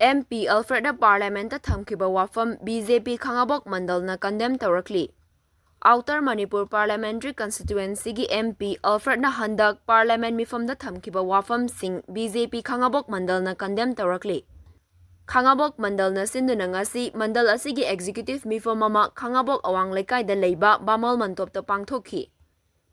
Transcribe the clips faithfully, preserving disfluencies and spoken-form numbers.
M P ꯑꯜꯐ꯭ꯔꯦꯗꯅ ꯄꯥꯔꯂꯤꯌꯥꯃꯦꯟꯠꯇ ꯊꯝꯈꯤꯕ ꯋꯥꯐꯝ ꯕꯤ ꯖꯦ ꯄꯤ ꯈꯥꯉꯕꯣꯛ ꯃꯟꯗꯜꯅ ꯀꯟꯗꯦꯝ ꯇꯧꯔꯛꯂꯤ꯫ ꯑꯥꯎꯇꯔ ꯃꯅꯤꯄꯨꯔ ꯄꯥꯔꯂꯤꯌꯥꯃꯦꯟꯇꯔꯤ ꯀꯟꯁꯇꯤꯇ꯭ꯌꯨꯑꯦꯟꯁꯤꯒꯤ ꯑꯦꯝ ꯄꯤ ꯑꯜꯐ꯭ꯔꯦꯗꯅ ꯍꯟꯗꯛ ꯄꯥꯔꯂꯤꯌꯥꯃꯦꯟꯠ ꯃꯤꯐꯝꯗ ꯊꯝꯈꯤꯕ ꯋꯥꯐꯝꯁꯤꯡ ꯕꯤ ꯖꯦ ꯄꯤ ꯈꯥꯉꯕꯣꯛ ꯃꯟꯗꯜꯅ ꯀꯟꯗꯦꯝ ꯇꯧꯔꯛꯂꯤ꯫ ꯈꯥꯉꯕꯣꯛ ꯃꯟꯗꯜꯅ ꯁꯤꯟꯗꯨꯅ ꯉꯁꯤ ꯃꯟꯗꯜ ꯑꯁꯤꯒꯤ ꯑꯦꯛꯖꯤꯀ꯭ꯌꯨꯇꯤꯚ ꯃꯤꯐꯝ ꯑꯃ ꯈꯥꯉꯕꯣꯛ ꯑꯋꯥꯡ ꯂꯩꯀꯥꯏꯗ ꯂꯩꯕ ꯕꯥꯃꯣꯜ ꯃꯟꯇꯣꯞꯇ ꯄꯥꯡꯊꯣꯛꯈꯤ꯫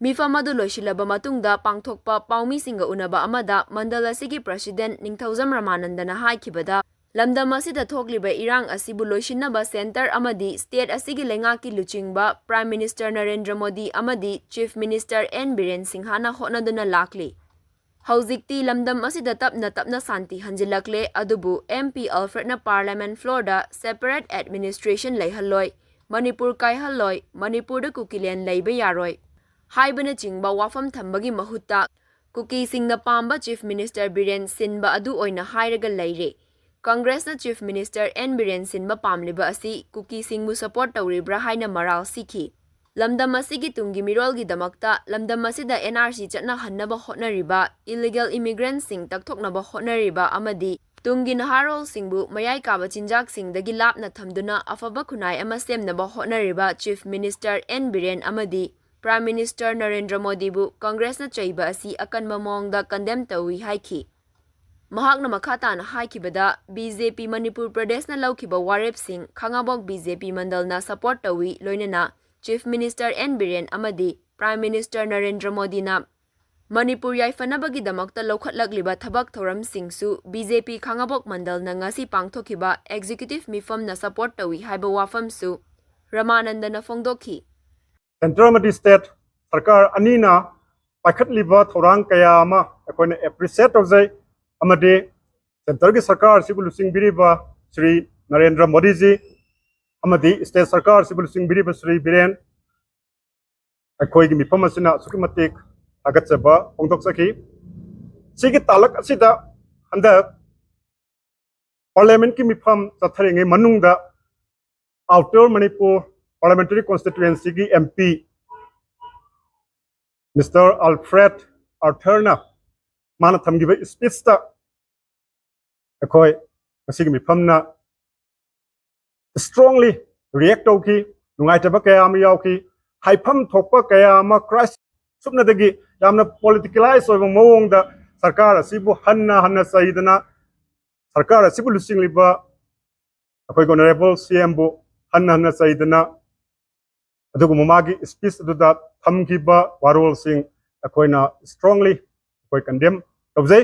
ꯃꯤꯐꯝ ꯑꯗꯨ ꯂꯣꯏꯁꯤꯜꯂꯕ ꯃꯇꯨꯡꯗ ꯄꯥꯡꯊꯣꯛꯄ ꯄꯥꯎꯃꯤꯁꯤꯡꯒ ꯎꯅꯕ ꯑꯃꯗ ꯃꯟꯗꯜ ꯑꯁꯤꯒꯤ ꯄ꯭ꯔꯁꯤꯗꯦꯟꯠ ꯅꯤꯡꯊꯧꯖꯝ ꯔꯃꯥꯅꯟꯗꯅ ꯍꯥꯏꯈꯤꯕꯗ, ꯂꯝꯗꯝ ꯑꯁꯤꯗ ꯊꯣꯛꯂꯤꯕ ꯏꯔꯥꯡ ꯑꯁꯤꯕꯨ ꯂꯣꯏꯁꯤꯟꯅꯕ ꯁꯦꯟꯇꯔ ꯑꯃꯗꯤ ꯁ꯭ꯇꯦꯠ ꯑꯁꯤꯒꯤ ꯂꯩꯉꯥꯛꯀꯤ ꯂꯨꯆꯤꯡꯕ ꯄ꯭ꯔꯥꯏꯝ ꯃꯤꯅꯤꯁꯇꯔ ꯅꯔꯦꯟꯗ꯭ꯔ ꯃꯣꯗꯤ ꯑꯃꯗꯤ ꯆꯤꯐ ꯃꯤꯅꯤꯁꯇꯔ ꯑꯦꯟ ꯕꯤꯔꯦꯟ ꯁꯤꯡꯍꯅ ꯍꯣꯠꯅꯗꯨꯅ ꯂꯥꯛꯂꯤ꯫ ꯍꯧꯖꯤꯛꯇꯤ ꯂꯝꯗꯝ ꯑꯁꯤꯗ ꯇꯞꯅ ꯇꯞꯅ ꯁꯥꯟꯇꯤ ꯍꯟꯖꯤꯜꯂꯛꯂꯦ, ꯑꯗꯨꯕꯨ ꯑꯦꯝ ꯄꯤ ꯑꯜꯐ꯭ꯔꯦꯗꯅ ꯄꯥꯔꯂꯤꯌꯥꯃꯦꯟꯠ ꯐ꯭ꯂꯣꯔꯗ ꯁꯦꯄꯔꯦꯠ ꯑꯦꯗꯃꯤꯅꯤꯁꯇ꯭ꯔꯦꯁꯟ ꯂꯩꯍꯜꯂꯣꯏ, ꯃꯅꯤꯄꯨꯔ ꯀꯥꯏꯍꯜꯂꯣꯏ, ꯃꯅꯤꯄꯨꯔꯗ ꯀꯨꯀꯤꯂꯦꯟ ꯂꯩꯕ ꯌꯥꯔꯣꯏ ꯍꯥꯏꯕꯅꯆꯤꯡꯕ ꯋꯥꯐꯝ ꯊꯝꯕꯒꯤ ꯃꯍꯨꯠꯇ ꯀꯨꯀꯤꯁꯤꯡꯅ ꯄꯥꯝꯕ ꯆꯤꯐ ꯃꯤꯅꯤꯁꯇꯔ ꯕꯤꯔꯦꯟ ꯁꯤꯟꯕ ꯑꯗꯨ ꯑꯣꯏꯅ ꯍꯥꯏꯔꯒ ꯂꯩꯔꯦ꯫ ꯀꯪꯒ꯭ꯔꯦꯁꯅ ꯆꯤꯐ ꯃꯤꯅꯤꯁꯇꯔ ꯑꯦꯟ ꯕꯤꯔꯦꯟ ꯁꯤꯟꯕ ꯄꯥꯝꯂꯤꯕ ꯑꯁꯤ ꯀꯨꯀꯤꯁꯤꯡꯕꯨ ꯁꯄꯣꯔꯠ ꯇꯧꯔꯤꯕ꯭ꯔꯥ ꯍꯥꯏꯅ ꯃꯔꯥꯜ ꯁꯤꯈꯤ꯫ ꯂꯝꯗꯝ ꯑꯁꯤꯒꯤ ꯇꯨꯡꯒꯤ ꯃꯤꯔꯣꯜꯒꯤꯗꯃꯛꯇ ꯂꯝꯗꯝ ꯑꯁꯤꯗ ꯑꯦꯟ ꯑꯥꯔ ꯁꯤ ꯆꯠꯅꯍꯟꯅꯕ ꯍꯣꯠꯅꯔꯤꯕ, ꯏꯂꯤꯒꯦꯜ ꯏꯃꯤꯒ꯭ꯔꯦꯟꯠꯁꯤꯡ ꯇꯛꯊꯣꯛꯅꯕ ꯍꯣꯠꯅꯔꯤꯕ ꯑꯃꯗꯤ ꯇꯨꯡꯒꯤ ꯅꯍꯥꯔꯣꯜꯁꯤꯡꯕꯨ ꯃꯌꯥꯏ ꯀꯥꯕ ꯆꯤꯟꯖꯥꯛꯁꯤꯡꯗꯒꯤ ꯂꯥꯞꯅ ꯊꯝꯗꯨꯅ ꯑꯐꯕ ꯈꯨꯟꯅꯥꯏ ꯑꯃ ꯁꯦꯝꯅꯕ ꯍꯣꯠꯅꯔꯤꯕ ꯆꯤꯐ ꯃꯤꯅꯤꯁꯇꯔ ꯑꯦꯟ ꯕꯤꯔꯦꯟ ꯑꯃꯗꯤ ꯄ꯭ꯔꯥꯏꯝ ꯃꯤꯅꯤꯁꯇꯔ ꯅꯔꯦꯟꯗ꯭ꯔ ꯃꯣꯗꯤꯕꯨ ꯀꯪꯒ꯭ꯔꯦꯁꯅ ꯆꯩꯕ ꯑꯁꯤ ꯑꯀꯟꯕ ꯃꯑꯣꯡꯗ ꯀꯟꯗꯦꯝ ꯇꯧꯏ ꯍꯥꯏꯈꯤ꯫ ꯃꯍꯥꯛꯅ ꯃꯈꯥ ꯇꯥꯅ ꯍꯥꯏꯈꯤꯕꯗ, ꯕꯤ ꯖꯦ ꯄꯤ ꯃꯅꯤꯄꯨꯔ ꯄ꯭ꯔꯗꯦꯁꯅ ꯂꯧꯈꯤꯕ ꯋꯥꯔꯦꯞꯁꯤꯡ ꯈꯥꯉꯕꯣꯛ ꯕꯤ ꯖꯦ ꯄꯤ ꯃꯟꯗꯜꯅ ꯁꯄꯣꯔꯠ ꯇꯧꯏ, ꯂꯣꯏꯅꯅ ꯆꯤꯐ ꯃꯤꯅꯤꯁꯇꯔ ꯑꯦꯟ ꯕꯤꯔꯦꯟ ꯑꯃꯗꯤ ꯄ꯭ꯔꯥꯏꯝ ꯃꯤꯅꯤꯁꯇꯔ ꯅꯔꯦꯟꯗ꯭ꯔ ꯃꯣꯗꯤꯅ ꯃꯅꯤꯄꯨꯔ ꯌꯥꯏꯐꯅꯕꯒꯤꯗꯃꯛꯇ ꯂꯧꯈꯠꯂꯛꯂꯤꯕ ꯊꯕꯛ ꯊꯧꯔꯝꯁꯤꯡꯁꯨ ꯕꯤ ꯖꯦ ꯄꯤ ꯈꯥꯉꯕꯣꯛ ꯃꯟꯗꯜꯅ ꯉꯁꯤ ꯄꯥꯡꯊꯣꯛꯈꯤꯕ ꯑꯦꯛꯖꯤꯀ꯭ꯌꯨꯇꯤꯚ ꯃꯤꯐꯝꯅ ꯁꯄꯣꯔꯠ ꯇꯧꯏ ꯍꯥꯏꯕ ꯋꯥꯐꯝꯁꯨ ꯔꯃꯥꯅꯟꯗꯅ ꯐꯣꯡꯗꯣꯛꯈꯤ꯫ ꯁꯦꯟꯇꯔ ꯑꯃꯗꯤ ꯁ꯭ꯇꯦꯠ ꯁꯔꯀꯥꯔ ꯑꯅꯤꯅ ꯄꯥꯏꯈꯠꯂꯤꯕ ꯊꯧꯔꯥꯡ ꯀꯌꯥ ꯑꯃ ꯑꯩꯈꯣꯏꯅ ꯑꯦꯄ꯭ꯔꯤꯁꯤꯌꯦꯠ ꯇꯧꯖꯩ, ꯑꯃꯗꯤ ꯁꯦꯟꯇꯔꯒꯤ ꯁꯔꯀꯥꯔ ꯑꯁꯤꯕꯨ ꯂꯨꯆꯤꯡꯕꯤꯔꯤꯕ ꯁ꯭ꯔꯤ ꯅꯔꯦꯟꯗ꯭ꯔ ꯃꯣꯗꯤꯖꯤ ꯑꯃꯗꯤ ꯁ꯭ꯇꯦꯠ ꯁꯔꯀꯥꯔ ꯑꯁꯤꯕꯨ ꯂꯨꯆꯤꯡꯕꯤꯔꯤꯕ ꯁ꯭ꯔꯤ ꯕꯤꯔꯦꯟ, ꯑꯩꯈꯣꯏꯒꯤ ꯃꯤꯐꯝ ꯑꯁꯤꯅ ꯑꯁꯨꯛꯀꯤ ꯃꯇꯤꯛ ꯊꯥꯒꯠꯆꯕ ꯐꯣꯡꯗꯣꯛꯆꯈꯤ꯫ ꯁꯤꯒꯤ ꯇꯥꯂꯛ ꯑꯁꯤꯗ ꯍꯟꯗꯛ ꯄꯥꯔꯂꯤꯌꯥꯃꯦꯟꯠꯀꯤ ꯃꯤꯐꯝ ꯆꯠꯊꯔꯤꯉꯩ ꯃꯅꯨꯡꯗ ꯑꯥꯎꯇꯔ ꯃꯅꯤꯄꯨꯔ ꯄꯥꯔꯂꯤꯌꯥꯃꯦꯟꯇꯔꯤ ꯀꯣꯟꯁꯇꯤꯇ꯭ꯌꯨꯑꯦꯟꯁꯤꯒꯤ ꯑꯦꯝ ꯄꯤ ꯃꯤꯁꯇꯔ ꯑꯜꯐ꯭ꯔꯦꯗ ꯑꯥꯔꯊꯔꯅ ꯃꯥꯅ ꯊꯝꯈꯤꯕ ꯁ꯭ꯄꯤꯆꯇ ꯑꯩꯈꯣꯏ ꯃꯁꯤꯒꯤ ꯃꯤꯐꯝꯅ strongly react ꯇꯧꯈꯤ, ꯅꯨꯡꯉꯥꯏꯇꯕ ꯀꯌꯥ ꯑꯃ ꯌꯥꯎꯈꯤ, ꯍꯥꯏꯐꯝ ꯊꯣꯛꯄ ꯀꯌꯥ ꯑꯃ ꯀ꯭ꯔꯥꯏꯁ ꯁꯨꯞꯅꯗꯒꯤ ꯌꯥꯝꯅ politicalize ꯑꯣꯏꯕ ꯃꯑꯣꯡꯗ ꯁꯔꯀꯥꯔ ꯑꯁꯤꯕꯨ ꯍꯟꯅ ꯍꯟꯅ ꯆꯩꯗꯅ, ꯁꯔꯀꯥꯔ ꯑꯁꯤꯕꯨ ꯂꯨꯆꯤꯡꯂꯤꯕ ꯑꯩꯈꯣꯏꯒꯤ honourable C M ꯕꯨ ꯍꯟꯅ ꯍꯟꯅ ꯆꯩꯗꯅ, ꯑꯗꯨꯒꯨꯝꯕ ꯃꯥꯒꯤ speech ꯑꯗꯨꯗ ꯊꯝꯈꯤꯕ ꯋꯥꯔꯣꯜꯁꯤꯡ ꯑꯩꯈꯣꯏꯅ strongly ꯑꯩꯈꯣꯏ condemn ꯇꯧꯖꯩ꯫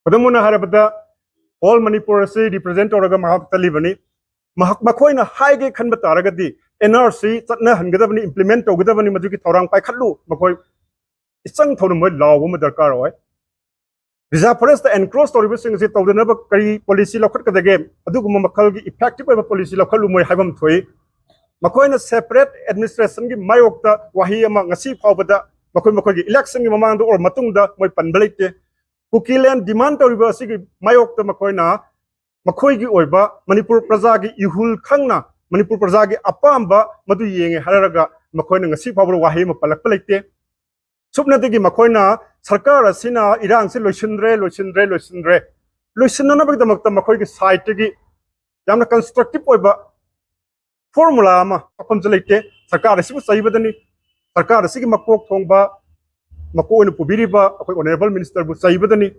ꯈꯨꯗꯝ ꯑꯣꯏꯅ ꯍꯥꯏꯔꯕꯗ, all ꯃꯅꯤꯄꯨꯔ ꯑꯁꯤ represent ꯇꯧꯔꯒ ꯃꯍꯥꯛ ꯆꯠꯂꯤꯕꯅꯤ꯫ ꯃꯍꯥꯛ, ꯃꯈꯣꯏꯅ ꯍꯥꯏꯒꯦ ꯈꯟꯕ ꯇꯥꯔꯒꯗꯤ N R C ꯆꯠꯅꯍꯟꯒꯗꯕꯅꯤ, implement ꯇꯧꯒꯗꯕꯅꯤ, ꯃꯗꯨꯒꯤ ꯊꯧꯔꯥꯡ ꯄꯥꯏꯈꯠꯂꯨ, ꯃꯈꯣꯏ ꯏꯆꯪ ꯊꯧꯅ ꯃꯣꯏ ꯂꯥꯎꯕ ꯑꯃ ꯗꯔꯀꯥꯔ ꯑꯣꯏ꯫ Reserve forest encroach ꯇꯧꯔꯤꯕꯁꯤꯡ ꯑꯁꯤ ꯇꯧꯗꯅꯕ ꯀꯔꯤ policy ꯂꯧꯈꯠꯀꯗꯒꯦ? ꯑꯗꯨꯒꯨꯝꯕ ꯃꯈꯜꯒꯤ effective ꯑꯣꯏꯕ policy ꯂꯧꯈꯠꯂꯨ ꯃꯣꯏ ꯍꯥꯏꯐꯝ ꯊꯣꯛꯏ꯫ ꯃꯈꯣꯏꯅ separate administration ꯒꯤ ꯃꯥꯌꯣꯛꯇ ꯋꯥꯍꯩ ꯑꯃ ꯉꯁꯤ ꯐꯥꯎꯕꯗ ꯃꯈꯣꯏ ꯃꯈꯣꯏꯒꯤ election ꯒꯤ ꯃꯃꯥꯡꯗ ꯑꯣꯔ ꯃꯇꯨꯡꯗ ꯃꯣꯏ ꯄꯟꯕ ꯂꯩꯇꯦ꯫ ꯀꯨꯀꯤ land demand ꯇꯧꯔꯤꯕ ꯑꯁꯤꯒꯤ ꯃꯥꯌꯣꯛꯇ ꯃꯈꯣꯏꯅ ꯃꯈꯣꯏꯒꯤ ꯑꯣꯏꯕ ꯃꯅꯤꯄꯨꯔ ꯄ꯭ꯔꯖꯥꯒꯤ ꯏꯍꯨꯜ ꯈꯪꯅ ꯃꯅꯤꯄꯨꯔ ꯄ꯭ꯔꯖꯥꯒꯤ ꯑꯄꯥꯝꯕ ꯃꯗꯨ ꯌꯦꯡꯉꯦ ꯍꯥꯏꯔꯒ ꯃꯈꯣꯏꯅ ꯉꯁꯤ ꯐꯥꯎꯕꯗ ꯋꯥꯍꯩ ꯑꯃ ꯄꯜꯂꯛꯄ ꯂꯩꯇꯦ꯫ ꯁꯨꯞꯅꯗꯒꯤ ꯃꯈꯣꯏꯅ ꯁꯔꯀꯥꯔ ꯑꯁꯤꯅ ꯏꯔꯥꯡꯁꯤ ꯂꯣꯏꯁꯤꯟꯗ꯭ꯔꯦ, ꯂꯣꯏꯁꯤꯟꯗ꯭ꯔꯦ, ꯂꯣꯏꯁꯤꯟꯗ꯭ꯔꯦ, ꯂꯣꯏꯁꯤꯟꯅꯅꯕꯒꯤꯗꯃꯛꯇ ꯃꯈꯣꯏꯒꯤ side ꯇꯒꯤ ꯌꯥꯝꯅ constructive ꯑꯣꯏꯕ formula ꯑꯃ, ꯋꯥꯐꯝꯁꯨ ꯂꯩꯇꯦ꯫ ꯁꯔꯀꯥꯔ ꯑꯁꯤꯕꯨ ꯆꯩꯕꯗꯅꯤ, ꯁꯔꯀꯥꯔ ꯑꯁꯤꯒꯤ ꯃꯀꯣꯛ ꯊꯣꯡꯕ, ꯃꯀꯣꯛ ꯑꯣꯏꯅ ꯄꯨꯕꯤꯔꯤꯕ ꯑꯩꯈꯣꯏ honourable minister ꯕꯨ ꯆꯩꯕꯗꯅꯤ꯫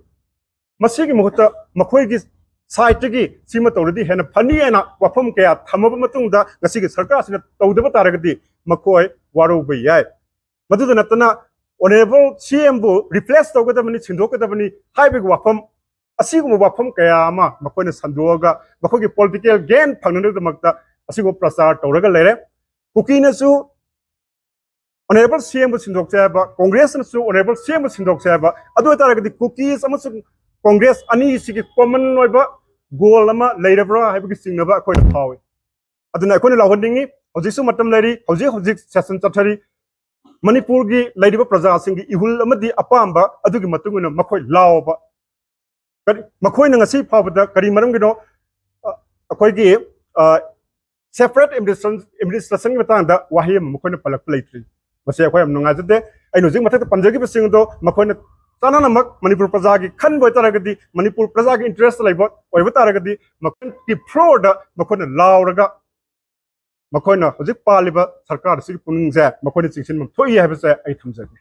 ꯃꯁꯤꯒꯤ ꯃꯍꯨꯠꯇ ꯃꯈꯣꯏꯒꯤ side ꯇꯒꯤ ꯁꯤꯃ ꯇꯧꯔꯗꯤ ꯍꯦꯟꯅ ꯐꯅꯤ ꯍꯥꯏꯅ ꯋꯥꯐꯝ ꯀꯌꯥ ꯊꯝꯃꯕ ꯃꯇꯨꯡꯗ ꯉꯁꯤꯒꯤ ꯁꯔꯀꯥꯔ ꯑꯁꯤꯅ ꯇꯧꯗꯕ ꯇꯥꯔꯒꯗꯤ ꯃꯈꯣꯏ ꯋꯥꯔꯧꯕ ꯌꯥꯏ꯫ ꯃꯗꯨꯗ ꯅꯠꯇꯅ honourable C M ꯕꯨ replace ꯇꯧꯒꯗꯕꯅꯤ, ꯁꯤꯟꯗꯣꯛꯀꯗꯕꯅꯤ ꯍꯥꯏꯕꯒꯤ ꯋꯥꯐꯝ, ꯑꯁꯤꯒꯨꯝꯕ ꯋꯥꯐꯝ ꯀꯌꯥ ꯑꯃ ꯃꯈꯣꯏꯅ ꯁꯟꯗꯣꯛꯑꯒ ꯃꯈꯣꯏꯒꯤ political gain ꯐꯪꯅꯅꯕꯒꯤꯗꯃꯛꯇ ꯑꯁꯤꯒꯨꯝꯕ ꯄ꯭ꯔꯆꯥꯔ ꯇꯧꯔꯒ ꯂꯩꯔꯦ꯫ ꯀꯨꯀꯤꯅꯁꯨ honourable C M ꯕꯨ ꯁꯤꯟꯗꯣꯛꯁꯦ ꯍꯥꯏꯕ, ꯀꯣꯡꯒ꯭ꯔꯦꯁꯅꯁꯨ honourable C M ꯕꯨ ꯁꯤꯟꯗꯣꯛꯁꯦ ꯍꯥꯏꯕ, ꯑꯗꯨ ꯑꯣꯏꯇꯥꯔꯒꯗꯤ ꯀꯨꯀꯤꯁ ꯑꯃꯁꯨꯡ ꯀꯣꯡꯒ꯭ꯔꯦꯁ ꯑꯅꯤꯁꯤꯒꯤ common ꯑꯣꯏꯕ goal ꯑꯃ ꯂꯩꯔꯕ꯭ꯔꯥ ꯍꯥꯏꯕꯒꯤ ꯆꯤꯡꯅꯕ ꯑꯩꯈꯣꯏꯅ ꯐꯥꯎꯏ꯫ ꯑꯗꯨꯅ ꯑꯩꯈꯣꯏꯅ ꯂꯥꯎꯍꯟꯅꯤꯡꯉꯤ, ꯍꯧꯖꯤꯛꯁꯨ ꯃꯇꯝ ꯂꯩꯔꯤ, ꯍꯧꯖꯤꯛ ꯍꯧꯖꯤꯛ session ꯆꯠꯊꯔꯤ, ꯃꯅꯤꯄꯨꯔꯒꯤ ꯂꯩꯔꯤꯕ ꯄ꯭ꯔꯖꯥꯁꯤꯡꯒꯤ ꯏꯍꯨꯜ ꯑꯃꯗꯤ ꯑꯄꯥꯝꯕ ꯑꯗꯨꯒꯤ ꯃꯇꯨꯡ ꯏꯟꯅ ꯃꯈꯣꯏ ꯂꯥꯎꯕ꯫ ꯀꯔꯤ, ꯃꯈꯣꯏꯅ ꯉꯁꯤ ꯐꯥꯎꯕꯗ ꯀꯔꯤ ꯃꯔꯝꯒꯤꯅꯣ, ꯑ, ꯑꯩꯈꯣꯏꯒꯤ, ꯑ, separate administration, administration ꯒꯤ ꯃꯇꯥꯡꯗ ꯋꯥꯍꯩ ꯑꯃ ꯃꯈꯣꯏꯅ ꯄꯜꯂꯛꯄ ꯂꯩꯇ꯭ꯔꯤ? ꯃꯁꯤ ꯑꯩꯈꯣꯏ ꯌꯥꯝ ꯅꯨꯡꯉꯥꯏꯖꯗꯦ꯫ ꯑꯩꯅ ꯍꯧꯖꯤꯛ ꯃꯊꯛꯇ ꯄꯟꯖꯈꯤꯕꯁꯤꯡꯗꯣ ꯃꯈꯣꯏꯅ ꯆꯥꯅꯅꯃꯛ ꯃꯅꯤꯄꯨꯔ ꯄ꯭ꯔꯖꯥꯒꯤ ꯈꯟꯕ ꯑꯣꯏꯇꯥꯔꯒꯗꯤ, ꯃꯅꯤꯄꯨꯔ ꯄ꯭ꯔꯖꯥꯒꯤ ꯏꯟꯇꯔꯦꯁ ꯂꯩꯕ ꯑꯣꯏꯕ ꯇꯥꯔꯒꯗꯤ, ꯃꯈꯣꯏꯒꯤ ꯐ꯭ꯂꯣꯔꯗ ꯃꯈꯣꯏꯅ ꯂꯥꯎꯔꯒ ꯃꯈꯣꯏꯅ ꯍꯧꯖꯤꯛ ꯄꯥꯜꯂꯤꯕ ꯁꯔꯀꯥꯔ ꯑꯁꯤꯒꯤ ꯄꯨꯛꯅꯤꯡꯁꯦ ꯃꯈꯣꯏꯅ ꯆꯤꯡꯁꯤꯟꯐꯝ ꯊꯣꯛꯏ ꯍꯥꯏꯕꯁꯦ ꯑꯩ ꯊꯝꯖꯒꯦ꯫